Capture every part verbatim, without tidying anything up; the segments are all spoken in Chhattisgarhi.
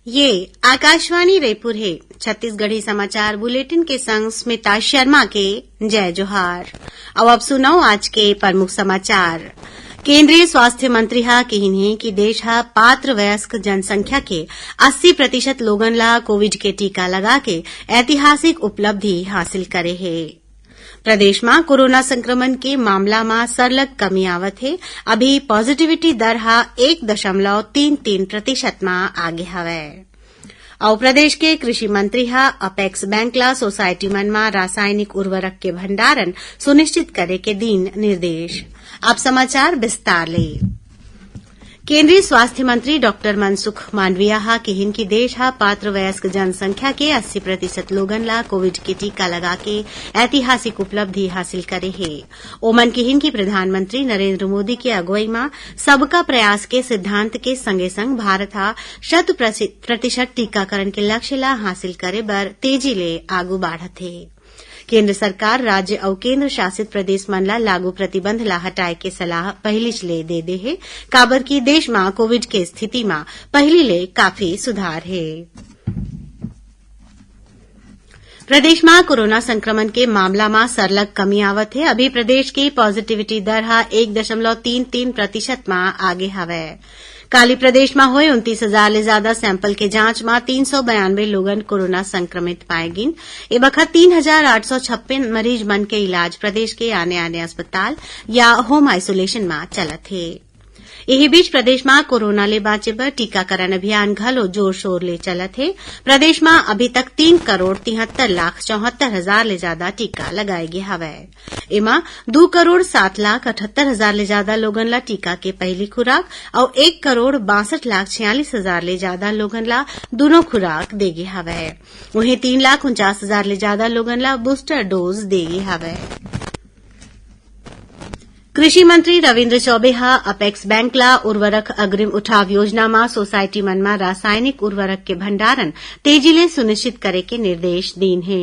ये आकाशवाणी रायपुर हे। छत्तीसगढ़ी समाचार बुलेटिन के संग स्मिता शर्मा के जय जोहार। अउ अब सुनव आज के प्रमुख समाचार। केंद्रीय स्वास्थ्य मंत्री ह किहिन हे कि देश ह पात्र वयस्क जनसंख्या के अस्सी प्रतिशत लोगन ला कोविड के टीका लगा के ऐतिहासिक उपलब्धि हासिल करे हे। प्रदेश म कोरोना संक्रमण के मामला म सरलग कमी आवत हे। अभी पॉजिटिविटी दर ह एक दशमलव तीन तीन प्रतिशत म आगे हवय। अउ प्रदेश के कृषि मंत्री ह अपेक्स बैंक ला सोसाइटी मन म रासायनिक उर्वरक के भंडारण सुनिश्चित करे के दीन निर्देश। अब समाचार विस्तार ले। केंद्रीय स्वास्थ्य मंत्री डॉक्टर मनसुख मांडविया ह किहिन कि देश ह पात्र वयस्क जनसंख्या के अस्सी प्रतिशत लोगन ला कोविड के टीका लगा के ऐतिहासिक उपलब्धि हासिल करे हे। ओमन किहिन कि प्रधानमंत्री नरेंद्र मोदी के अगुवई म सबका प्रयास के सिद्धांत के संगे संग भारत ह शत प्रसि-, प्रतिशत टीकाकरण के लक्ष्य ला हासिल करे बर तेजी ले आगू बाढ़त हे। केंद्र सरकार राज्य अउ केंद्र शासित प्रदेश मन ला लागू प्रतिबंध ला हटाए के सलाह पहिलीच ले दे दे हे, काबर कि देश म कोविड के स्थिति म पहिली ले काफी सुधार हे। प्रदेश म कोरोना संक्रमण के मामला म सरलग कमी आवत हे। अभी प्रदेश के पॉजिटिविटी दर ह एक दशमलव तीन तीन प्रतिशत म आगे हवय। काली प्रदेश म होए उनतीस हजार ले जादा सैंपल के जांच म तीन सौ बयानवे लोगन कोरोना संक्रमित पाए गिन। ए बखत तीन हजार आठ सौ छप्पन मरीज मन के इलाज प्रदेश के आने-आने अस्पताल या होम आइसोलेशन म चलत हे। इही बीच प्रदेश म कोरोना ले बांचे बर टीकाकरण अभियान घलो जोर-शोर ले चलत हे। प्रदेश म अभी तक तीन करोड़ तिहत्तर लाख चौहत्तर हजार ले जादा टीका लगाए गे हवय। एमा दू करोड़ सात लाख अठहत्तर हजार ले जादा लोगन ला टीका के पहिली खुराक अउ एक करोड़ बासठ लाख छियालीस हजार ले जादा लोगन ला दूनों खुराक दे गे हवय। उहें, तीन लाख उनचास हजार ले जादा लोगन ला बूस्टर डोज दे गे हवय। कृषि मंत्री रविंद्र चौबे ह अपेक्स बैंक ला उर्वरक अग्रिम उठाव योजना म सोसाइटी मन म रासायनिक उर्वरक के भंडारण तेजी ले सुनिश्चित करे के निर्देश दीन हे।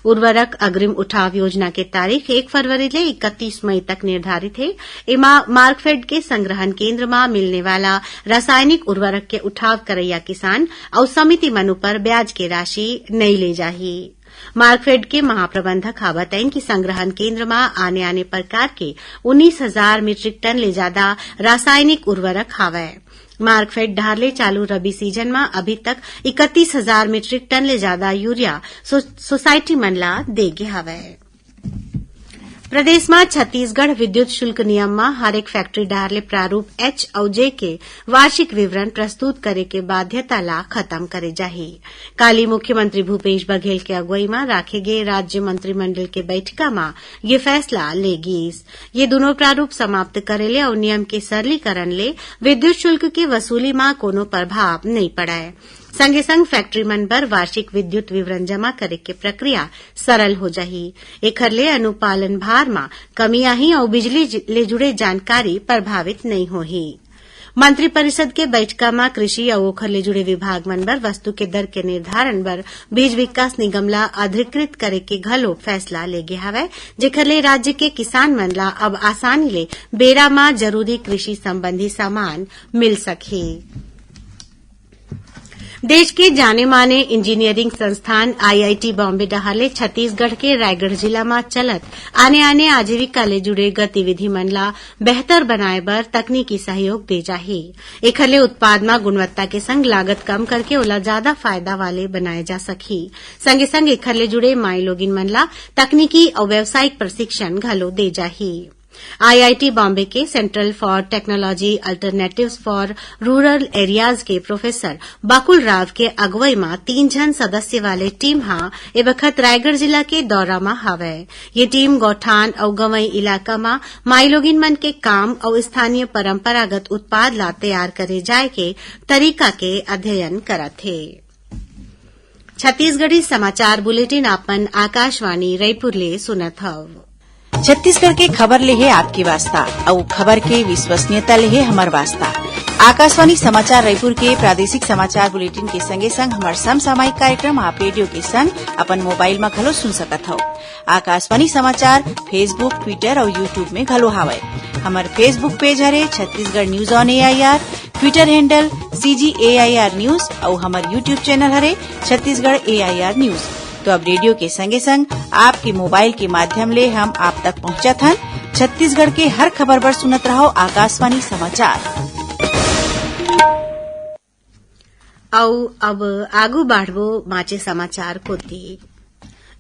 उर्वरक अग्रिम उठाव योजना के तारीख एक फरवरी ले इकतीस मई तक निर्धारित हे। एमा मार्कफेड के संग्रहण केंद्र म मिलने वाला रासायनिक उर्वरक के उठाव करइया किसान अउ समिति मन ऊपर ब्याज के राशि नइ ले जाही। मार्कफेड के महाप्रबंधक ह बतइन कि संग्रहण केंद्र म आने-आने प्रकार के उन्नीस हजार मीट्रिक टन ले जादा रासायनिक उर्वरक हावय। मार्कफेड डहार ले चालू रबी सीजन म अभी तक इकतीस हजार मीट्रिक टन ले जादा यूरिया सो-, सोसाइटी मन ला दे गे हावय। प्रदेश म छत्तीसगढ़ विद्युत शुल्क नियम म हर एक फैक्ट्री डहार ले प्रारूप एच अउ जे के वार्षिक विवरण प्रस्तुत करे के बाध्यता ला खत्म करे जाही। काली मुख्यमंत्री भूपेश बघेल के अगुवई म राखे गे राज्य मंत्रिमंडल के बैठका म ये फैसला ले गीस। ये दूनों प्रारूप समाप्त करे ले अउ नियम के सरलीकरण ले विद्युत शुल्क के वसूली म कोनो प्रभाव नइ पड़य। संगे संग फैक्ट्री मन बर वार्षिक विद्युत विवरण जमा करे के प्रक्रिया सरल हो जाही। एखर ले अनुपालन भार म कमी आही अउ बिजली ज-, ले जुड़े जानकारी प्रभावित नइ होही। मंत्रिपरिषद के बैठका म कृषि अउ ओखर ले जुड़े विभाग मन बर वस्तु के दर के निर्धारण बर बीज विकास निगम ला अधिकृत करे के घलो फैसला ले गे हवय, जेखर ले राज्य के किसान मन ला अब आसानी ले बेरा म जरूरी कृषि संबंधी सामान मिल सकही। देश के जाने माने इंजीनियरिंग संस्थान आईआईटी बॉम्बे डहार ले छत्तीसगढ़ के रायगढ़ जिला म चलत आने-आने आजीविका ले जुड़े गतिविधि मन ला बेहतर बनाए बर तकनीकी सहयोग दे जाही। एखर ले उत्पाद म गुणवत्ता के संग लागत कम करके ओला जादा फायदा वाले बनाए जा सकही। संगे-संग एखर ले जुड़े माईलोगिन मन ला तकनीकी अउ व्यावसायिक प्रशिक्षण घलो दे जाही। आईआईटी बॉम्बे के Centre for Technology Alternatives for Rural Areas के प्रोफेसर बकुल राव के अगुवई म तीन झन सदस्य वाले टीम ह ए बखत रायगढ़ जिला के दौरा म हवय। ये टीम गौठान अउ गंवई इलाका म माईलोगिन मन के काम अउ स्थानीय परंपरागत उत्पाद ला तैयार करे जाय के तरीका के अध्ययन करत हे। छत्तीसगढ़ी समाचार बुलेटिन आपन आकाशवाणी रायपुर ले सुनत हव। छत्तीसगढ़ के खबर ले हे आपके वास्ता, अउ खबर के विश्वसनीयता ले हे हमर वास्ता। आकाशवाणी समाचार रायपुर के प्रादेशिक समाचार बुलेटिन के संगे संग हमर समसामयिक कार्यक्रम आप रेडियो के संग अपन मोबाइल म घलो सुन सकत हव। आकाशवाणी समाचार Facebook, Twitter अउ YouTube में घलो हावय। हमर Facebook पेज हरे Chhattisgarh news on AIR, Twitter handle CG AIR news अउ हमर YouTube चैनल हरे छत्तीसगढ़ एआईआर न्यूज। तो अब रेडियो के संगे संग आपके मोबाइल के माध्यम ले हम आप तक पहुंचत हन। छत्तीसगढ़ के हर खबर बर सुनत रहव आकाशवाणी समाचार। अउ अब आगू बाढ़बो बांचे समाचार कोति।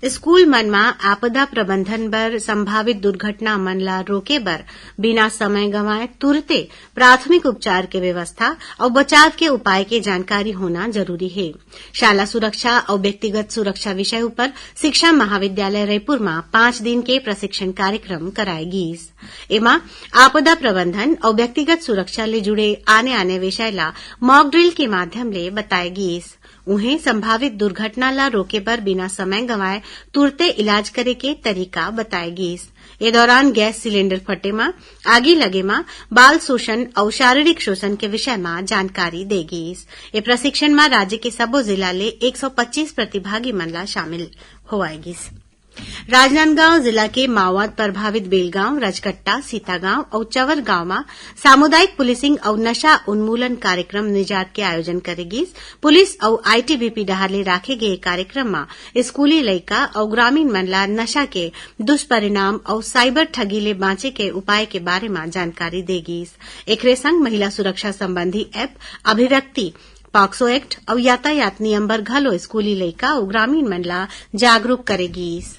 स्कूल मन म आपदा प्रबंधन बर संभावित दुर्घटना मन ला रोके बर बिना समय गंवाए तुरते प्राथमिक उपचार के व्यवस्था अउ बचाव के उपाय के जानकारी होना जरूरी हे। शाला सुरक्षा अउ व्यक्तिगत सुरक्षा विषय उपर शिक्षा महाविद्यालय रईपुर म पांच दिन के प्रशिक्षण कार्यक्रम कराए गीस। एमा आपदा प्रबंधन अउ व्यक्तिगत सुरक्षा ले जुड़े आने-आने विषय ला मॉक ड्रिल के माध्यम ले बताए गीस। उहें, संभावित दुर्घटना ला रोके बर बिना समय गंवाए तुरते इलाज करे के तरीका बताए गीस। ए दौरान गैस सिलेंडर फटे म, आगी लगे म, बाल शोषण अउ शारीरिक शोषण के विषय म जानकारी दे गीस। ए प्रशिक्षण म राज्य के सबो जिला ले एक सौ पच्चीस प्रतिभागी मन ला शामिल होवाए गीस। राजनांदगांव जिला के माओवाद प्रभावित बेलगांव, रजकट्टा, सीतागांव अउ चवर गांव म सामुदायिक पुलिसिंग अउ नशा उन्मूलन कार्यक्रम निजात के आयोजन करे गीस। पुलिस अउ आईटीबीपी डहार ले राखे गे कार्यक्रम म स्कूली लइका अउ ग्रामीण मन ला नशा के दुष्परिणाम अउ साइबर ठगी ले बांचे के उपाय के बारे म जानकारी दे गीस। एकरे संग महिला सुरक्षा संबंधी ऐप अभिव्यक्ति, पॉक्सो एक्ट अउ यातायात नियम बर घलो स्कूली लइका अउ ग्रामीण मन ला जागरूक करे गीस।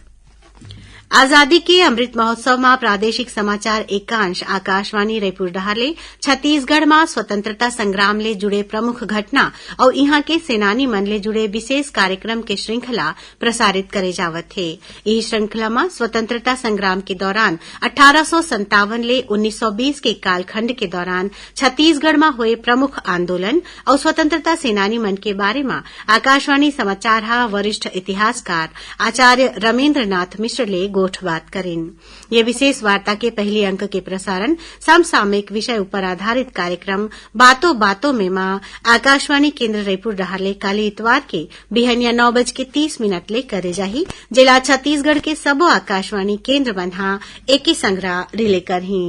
आजादी के अमृत महोत्सव म प्रादेशिक समाचार एकांश आकाशवाणी रईपुर डहार ले छत्तीसगढ़ म स्वतंत्रता संग्राम ले जुड़े प्रमुख घटना अउ इहां के सेनानी मन ले जुड़े विशेष कार्यक्रम के श्रृंखला प्रसारित करे जावत हे। इही श्रृंखला म स्वतंत्रता संग्राम के दौरान अट्ठारह सौ संतावन ले उन्नीस सौ बीस के कालखंड के दौरान छत्तीसगढ़ म होए प्रमुख आंदोलन अउ स्वतंत्रता सेनानी मन के बारे म आकाशवाणी समाचार ह वरिष्ठ इतिहासकार आचार्य रमेंद्रनाथ मिश्र ले गोठबात करिन। ये विशेष वार्ता के पहली अंक के प्रसारण समसामयिक विषय ऊपर आधारित कार्यक्रम बातों बातों में म आकाशवाणी केंद्र रईपुर डहार ले काली इतवार के बिहनिया नौ बज के तीस मिनट ले करे जाही, जेला छत्तीसगढ़ के सबो आकाशवाणी केंद्र मन ह एके संघरा रिले करही।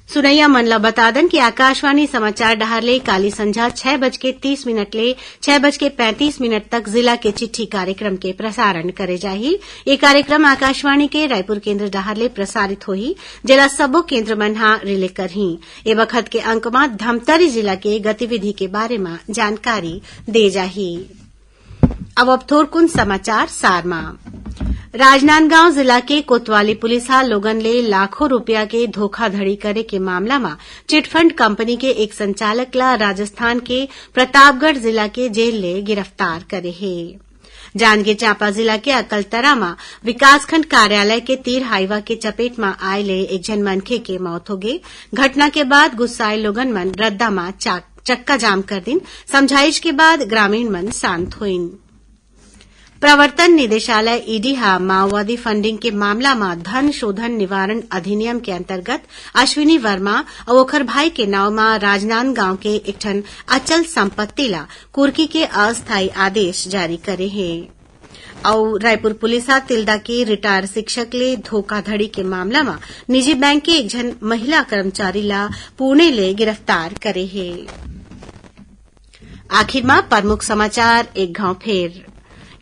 सुनैया मन ल बता दन कि आकाशवाणी समाचार डहार ले काली संझा छह बज के तीस मिनट ले छह बज के पैंतीस मिनट तक जिला के चिट्ठी कार्यक्रम के प्रसारण करे जाही। ये कार्यक्रम आकाशवाणी के रायपुर केंद्र डहार ले प्रसारित होही, जेला सबो केंद्र मन ह रिले करही। ए बखत के अंक म धमतरी जिला के गतिविधि के बारे म जानकारी दे जाही। अब, अब थोरकुन समाचार सार म। राजनांदगांव जिला के कोतवाली पुलिस ह लोगन ले लाखों रुपया के धोखाधड़ी करे के मामला म चिटफंड कंपनी के एक संचालक ला राजस्थान के प्रतापगढ़ जिला के जेल ले गिरफ्तार करे हे। जांजगीर चांपा जिला के अकलतरा म विकासखंड कार्यालय के तीर हाईवा के चपेट म आए ले एक झन मनखे के मौत होगे। घटना के बाद गुस्साए लोगन मन रद्दा म चा-, चक्का जाम कर दिन। समझाइश के बाद ग्रामीण मन शांत होइन। प्रवर्तन निदेशालय, ईडी, ह माओवादी फंडिंग के मामला म धन शोधन निवारण अधिनियम के अंतर्गत अश्विनी वर्मा अउ ओखर भाई के नाव म राजनांदगांव के एक ठन अचल संपत्ति ला कुर्की के अस्थायी आदेश जारी करे हे। अउ रायपुर पुलिस ह तिल्दा के रिटायर शिक्षक ले धोखाधड़ी के मामला म निजी बैंक के एक झन महिला कर्मचारी ला पुणे ले गिरफ्तार करे हे। आखिर म प्रमुख समाचार एक घांव फेर।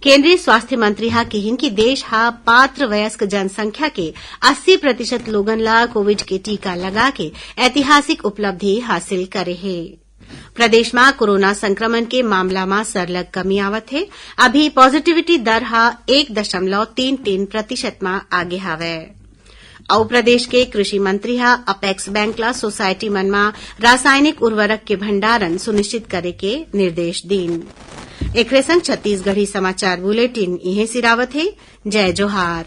केंद्रीय स्वास्थ्य मंत्री ह किहिन कि देश ह पात्र वयस्क जनसंख्या के अस्सी प्रतिशत लोगन ला कोविड के टीका लगा के ऐतिहासिक उपलब्धि हासिल करे हे। प्रदेश म कोरोना संक्रमण के मामला म सरलग कमी आवत हे। अभी पॉजिटिविटी दर ह एक दशमलव तीन तीन प्रतिशत म आगे हावय। अउ प्रदेश के कृषि मंत्री ह अपेक्स बैंक ला सोसाइटी मन म रासायनिक उर्वरक के भंडारण सुनिश्चित करे के निर्देश दीन। एकरे संग छत्तीसगढ़ी समाचार बुलेटिन इहें सिरावत हे। जय जोहार।